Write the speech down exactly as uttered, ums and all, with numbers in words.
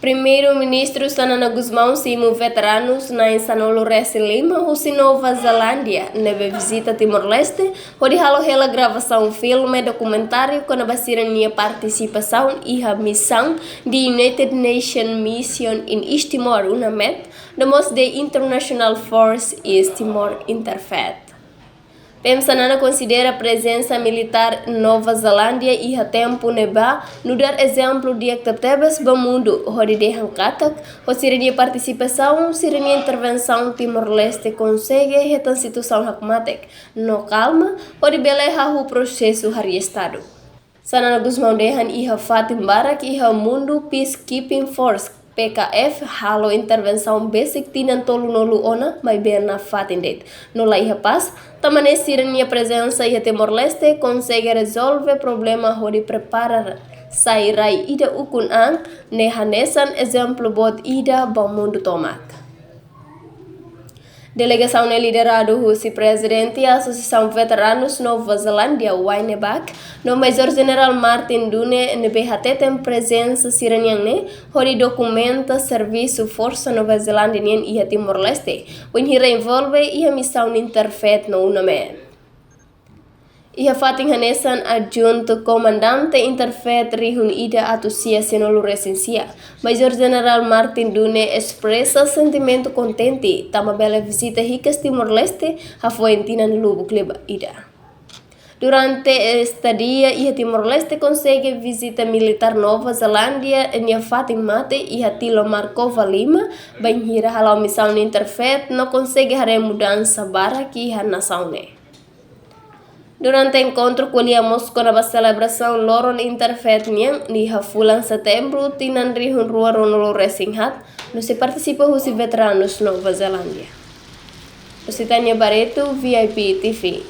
Primeiru-Ministru Xanana Gusmão simu veteranus na'in sanulu-resin-lima husi Nova Zelándia ne'ebé vizita Timor-Leste, hodi halo hela gravasaun filme dokumentáriu kona-ba sira-nia partisipasaun iha misaun de United Nations Mission in East Timor, UNAMET, no mós de International Force East Timor, INTERFET. P M Xanana konsidera prezensa militár Nova Zelándia iha tempu ne'ebá nu'udar ezemplu di'ak tebetebes ba mundu, hodi dehan katak, ho sira-nia partisipasaun, sira-nia intervensaun Timor-Leste konsege hetan situasaun hakmatek no kalma, hodi bele hahú prosesu haree Estadu. Xanana Gusmão dehan iha fatin barak iha mundu peacekeeping force, P K F, halo intervensaun besik tinan tolunulu ona, maibé nafatin de'it no la iha pás, tanba ne'e sira-nia prezensa iha Timor-Leste konsege rezolve problema hodi prepara sai rai ida ukun an, ne'e hanesan ezemplu boot ida ba mundu tomak. Delegasaun ne'e lideradu husi Prezidente Asosiasaun Veteranus Nova Zelándia, Wayne Bak, no Major Jenerál Martin Dune, ne'ebé hateten prezensa sira-nian ne'e hodi dokumenta servisu Forsa Nova Zelándia nian iha Timor-Leste, wainhira envolve iha misaun INTERFET no UNAMET. Iha fatin hanesan, Adjuntu Komandante INTERFET rihun ida atus sia sianulu-resin-sia, Major Jenerál Martin Dune, espresa sentimentu kontente tanba bele vizita hikas Timor-Leste hafoin tinan lubuk liubá ida. Durante estadia iha Timor-Leste, konsege vizita militár Nova Zelándia nia fatin mate iha Tilomar Cova Lima, bainhira hala'o misaun INTERFET, no konsege haree mudansa barak iha nasaun ne'e. Durante enkontru ko'alia mós kona-ba selebrasaun loron INTERFET nian iha fulan Setembru tinan rihun rua ruanulu-resin-haat, no sei partisipa husi veteranus Nova Zelándia. Lusitânia Barreto, V I P T V.